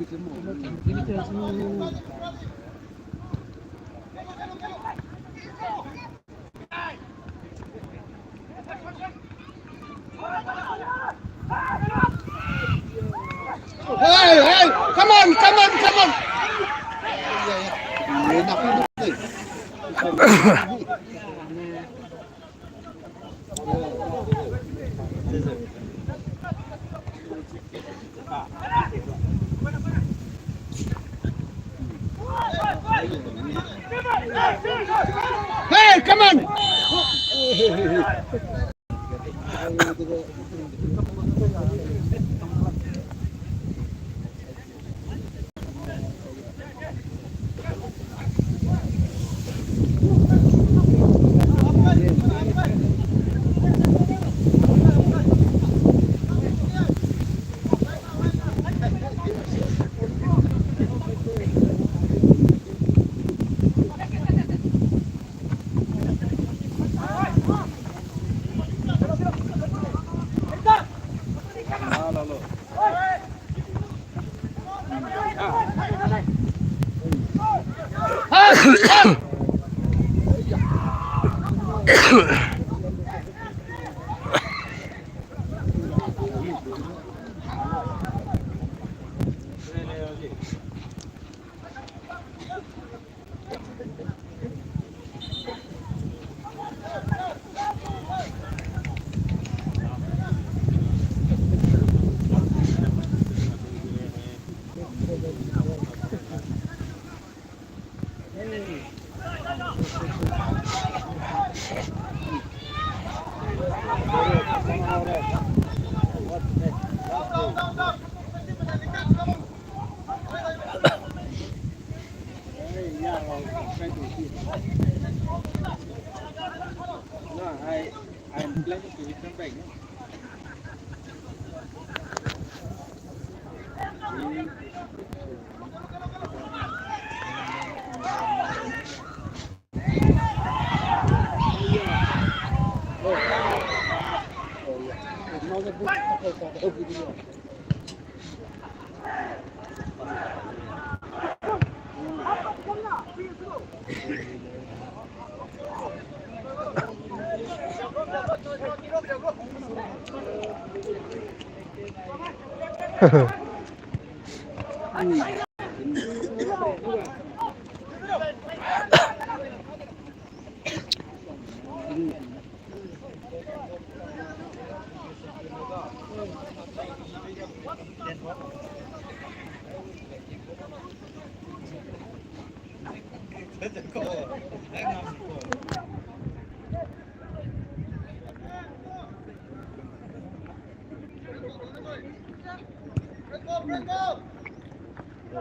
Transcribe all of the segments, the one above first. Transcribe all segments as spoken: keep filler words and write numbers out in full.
Hey, hey, come on, come on, come on. Hey, come on!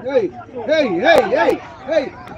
Hey, hey, hey, hey, hey.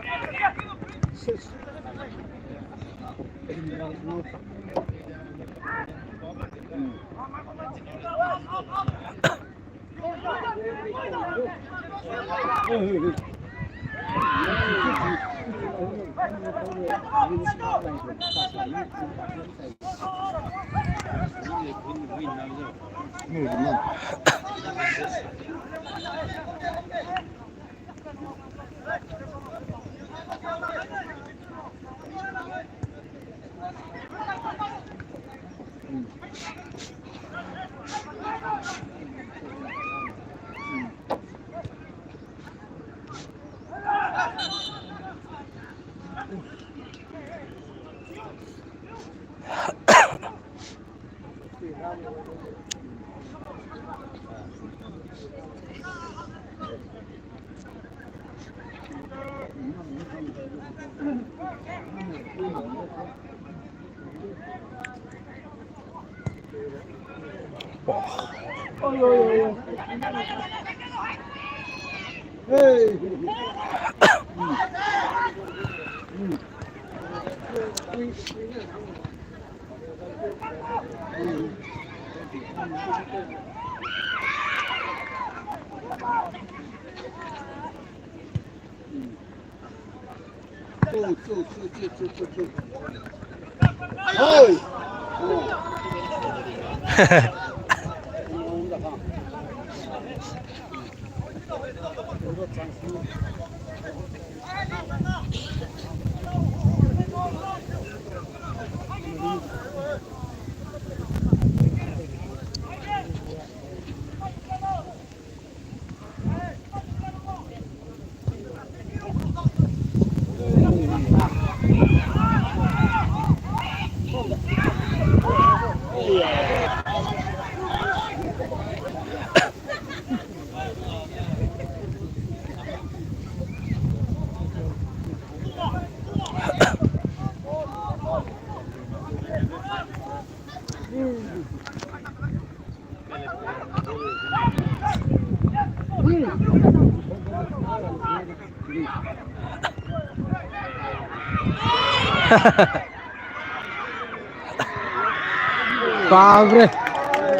Babre.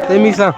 Temi sa.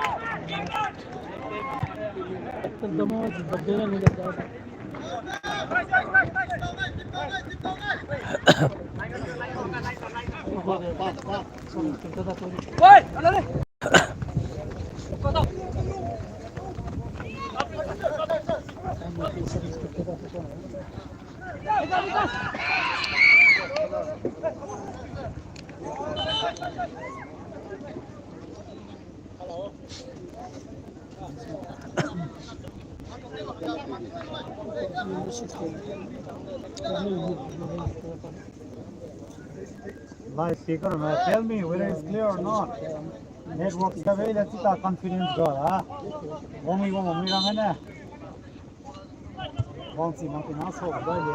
Live speaker, uh, tell me whether it's clear or not. Network ka be le chita confidence ga, ha? Wang mi, wang mi rang ne. Wang si mang tina so ga le.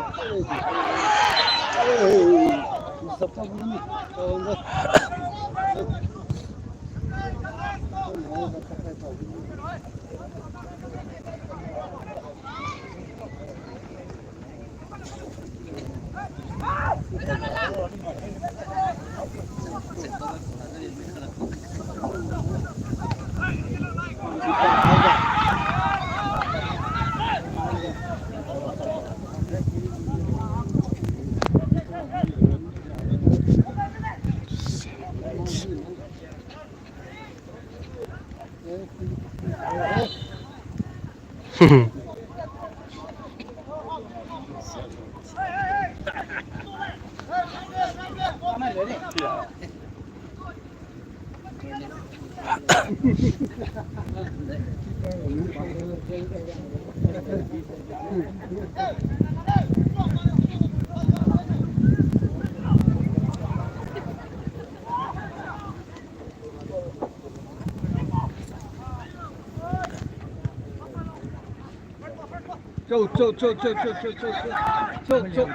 Cho, cho, cho.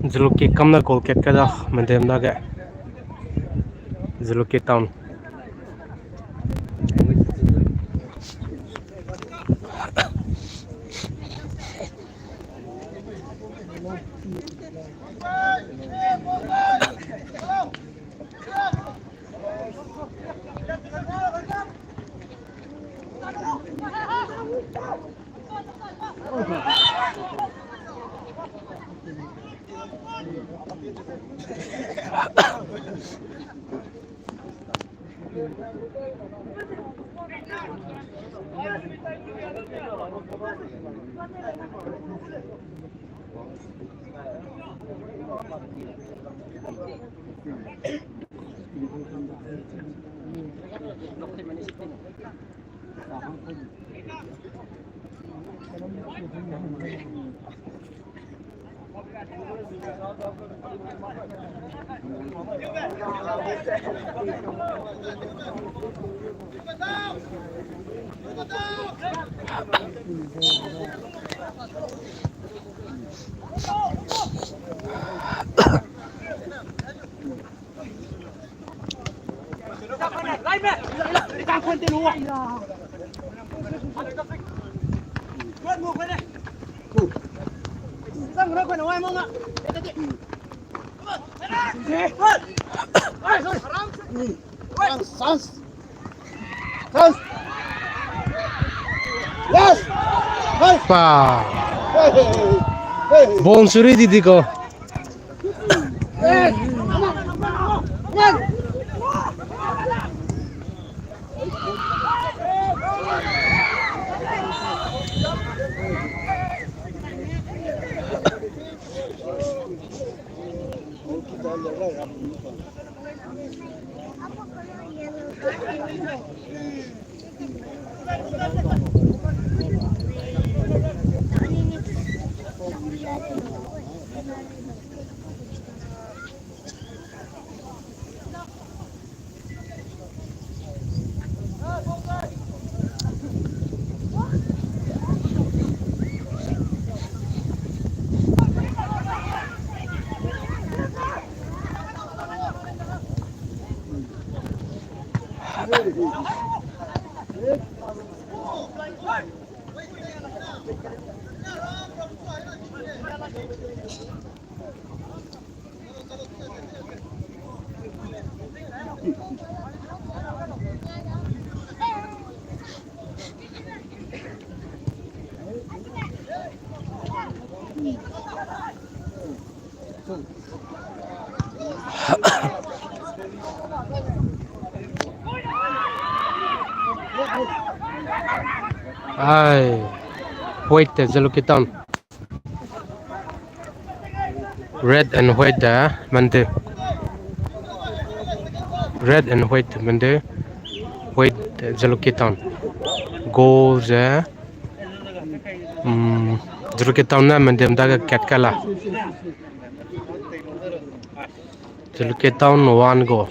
Zulu ki kamna goal kick ka da, medem dage. Jalukie Town. Chance, chance. Yes! Nice! Pa. Hey, hey, hey. Ball suri di di ko. Ai, wait, Jalukie Town. Red and white de mende. Red and white mende. White, eh, Jalukie Town. Goal ze, mm, Jalukie Town ne mende mdage kat kala. Jalukie Town one goal.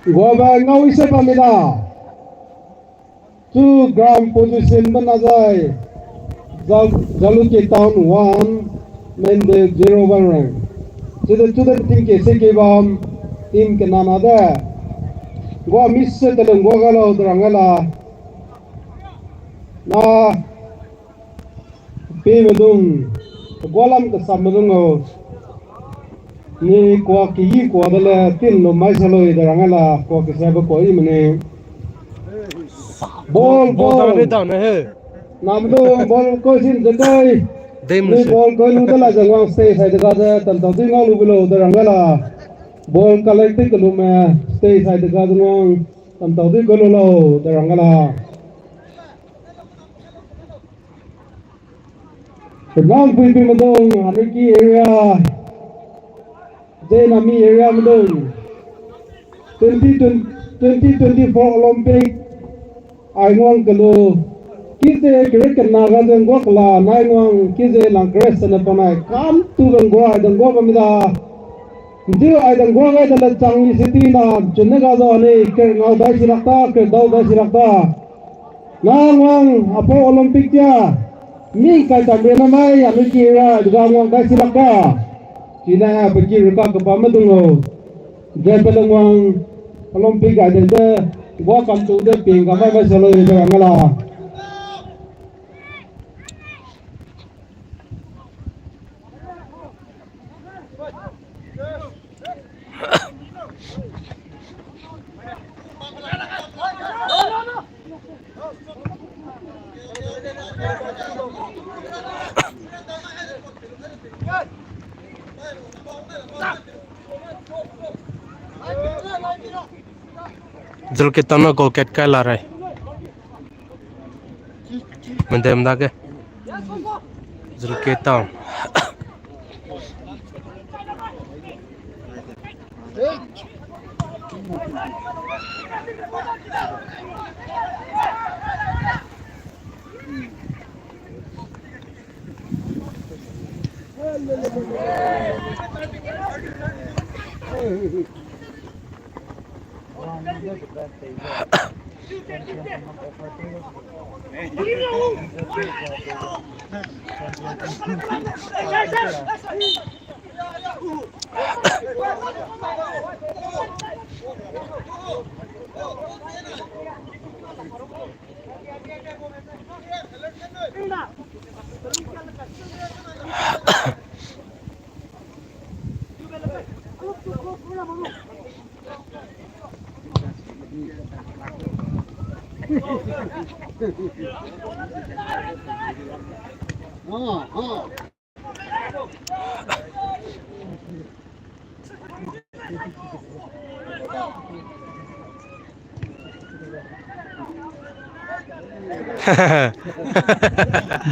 Guabe ngau ise pamida. Two ground position bena zai. Jal-, Jalukie Town one, Mende zero bam rang. Chude, chude team ke se ke bam, team ke nana de. Gua miss se telung gua ga lau de rang ga la. Na, pe medung, gua lam kesam medung o. Ni kua keyi kua de le tin lo mai sa loi de rang ga la, kua kesiabe kua i mene. Ball, ball, ball. Dang ne, dang ne he. Namdung ball ko sin ze kai. Dei menu ni se. Ball ko lu de la ze wang stay side ga ze, tan tau dui ngau lu belo de rang ga la. Ball collect te ke lu me, stay side ga ze wang, tan tau dui ko lu lo de rang ga la. Penang puipi medung, Aniki area, Zenami area medung, twenty twenty, twenty twenty-four Olympic, ai nguang kelu, kize kere kena ga ze ngua kela, nai nguang kize lang kere sene panai, kam tu bengua, ai dengua bamida. Nziu ai dengua gai de le chang ni city na, chunne ga zo ni, kere ngau dai si lak ta, kere dau dai si lak ta. Nang wang apo Olympic tia, mi kai tam re na mai, Aniki area, dega wang dai si lak ta. Chine, pe ki reka kepa medung o. Ge pe lengwang Olympic ai de de, gua kam tu de ping ga mai mai salo de ga ngala. Zulkit Town na goal kat kai la rai. Mendem dage. Zulkit Town.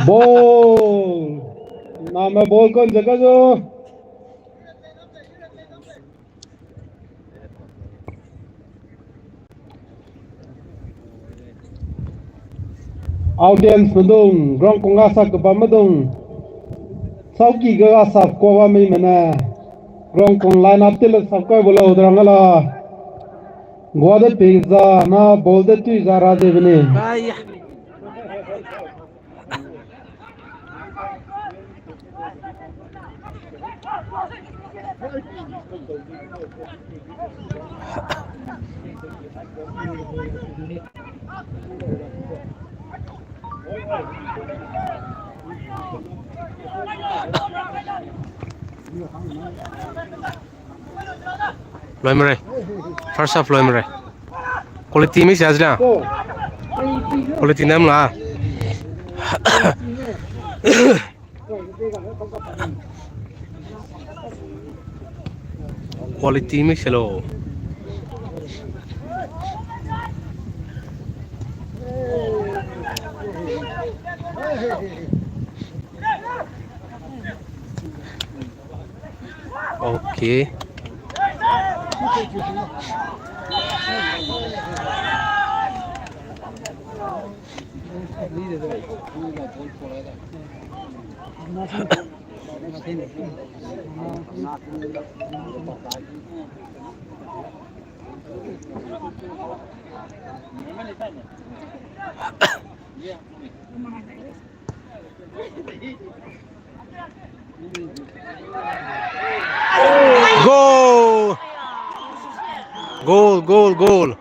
Ball. Name ball kon jaka jo. Audience medung, ground kong ga sap kebam medung, sauki ga sap kua ba mei mene, ground kong line up tele sap kai bolo drang ala. Gua de ping za na ball de tui za ra de bene. Loi mere. First half loi mere. Quality mi sia zina. Quality nem la. Quality mix hello. Okay. Goal! Goal, goal, goal.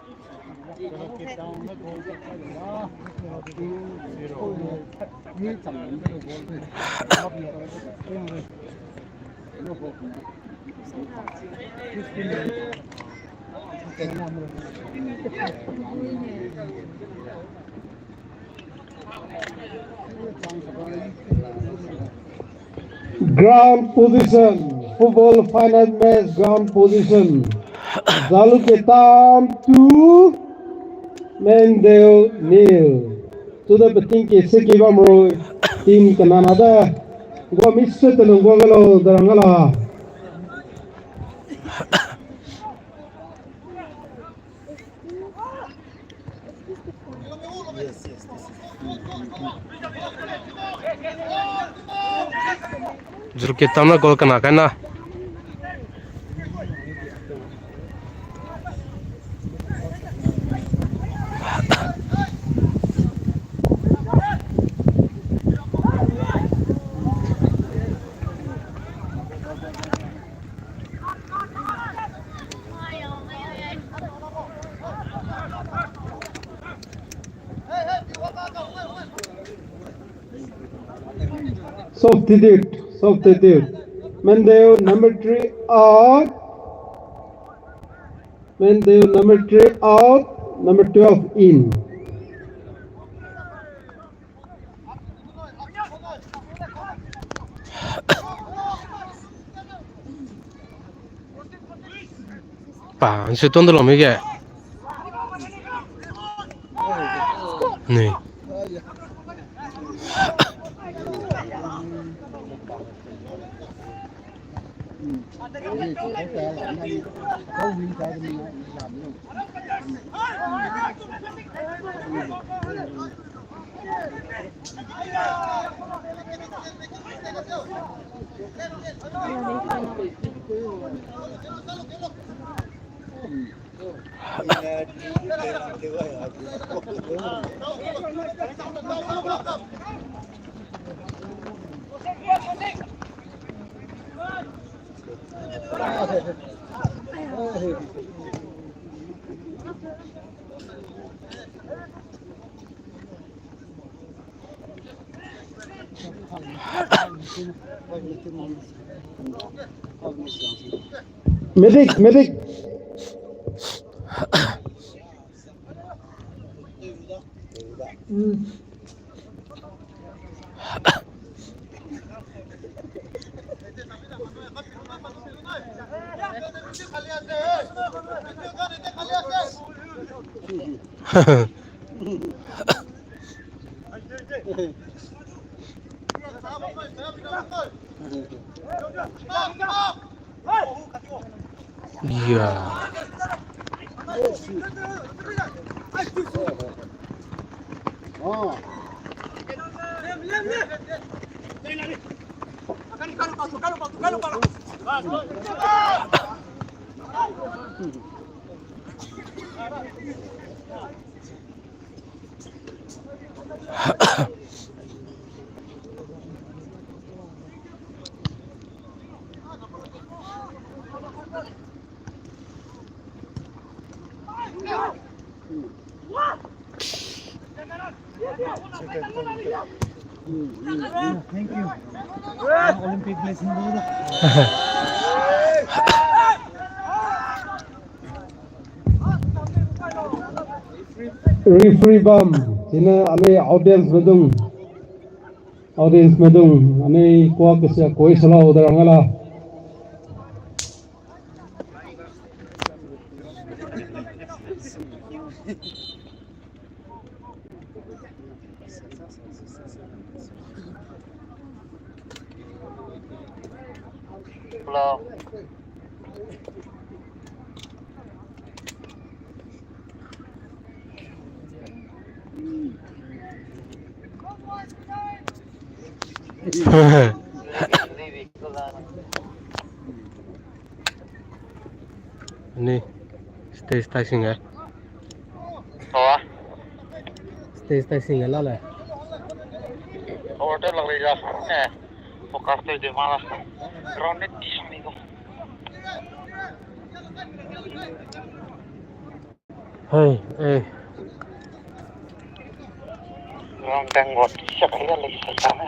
Ground position, football final match ground position. Zalu Ketam two, Mendeu nil. Tuda peting ke seki bam roi, team kanana da. Gua mix se tenung gua galo, darang gala. Zalu Ketam na goal kana kana. Substitute, substitute. Mendeu number three out. Mendeu number three out, number twelve in. Pa, nsu ton de lo mi ge. Ni. Medic, medic. Yeah. Thank you. Olympic blessing. Referee bam, chine anui audience medung. Audience medung, anui kua kese koi selau de rang la. Hello. Ni, stage tai singe. Hawa. Stage tai singe la le. Over te lak lei ja. Eh, focus te de ma la. Ground net ti sang ni ko. Hey, hey. Ground tang got siak ya lei sa sa ne.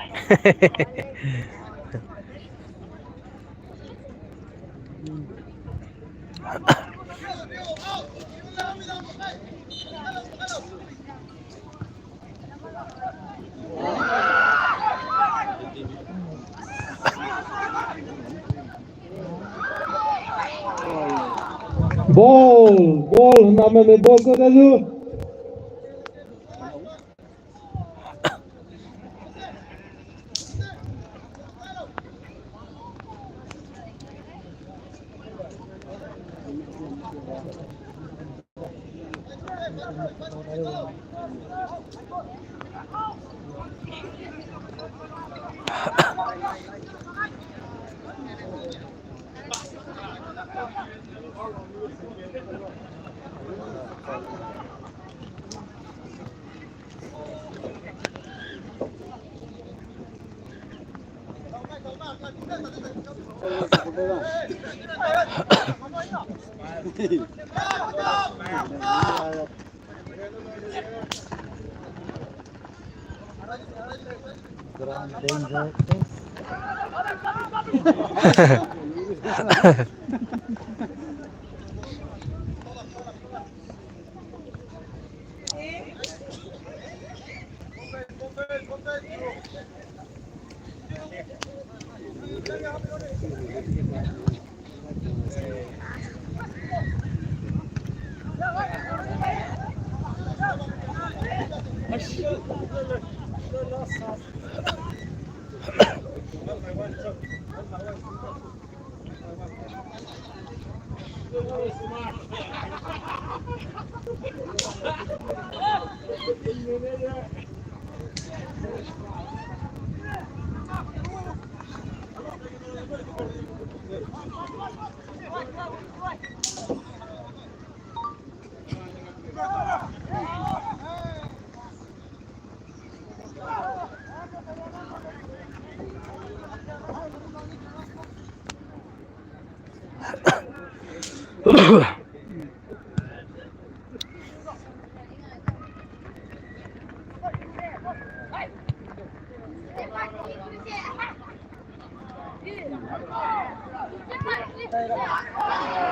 Ball, ball, name ne ball ko da zu.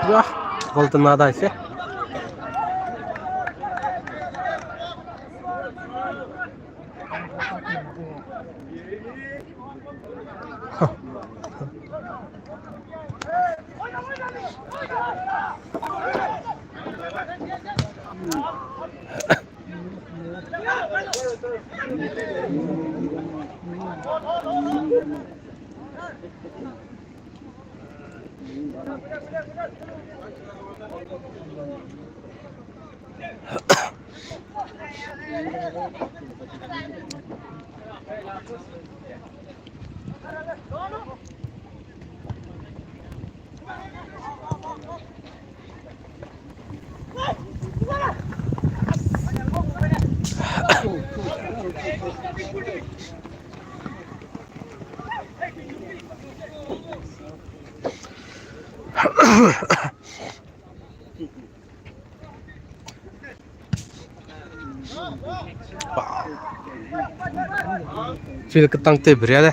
Wah, gol tena dai se. Field ketang tei beria de.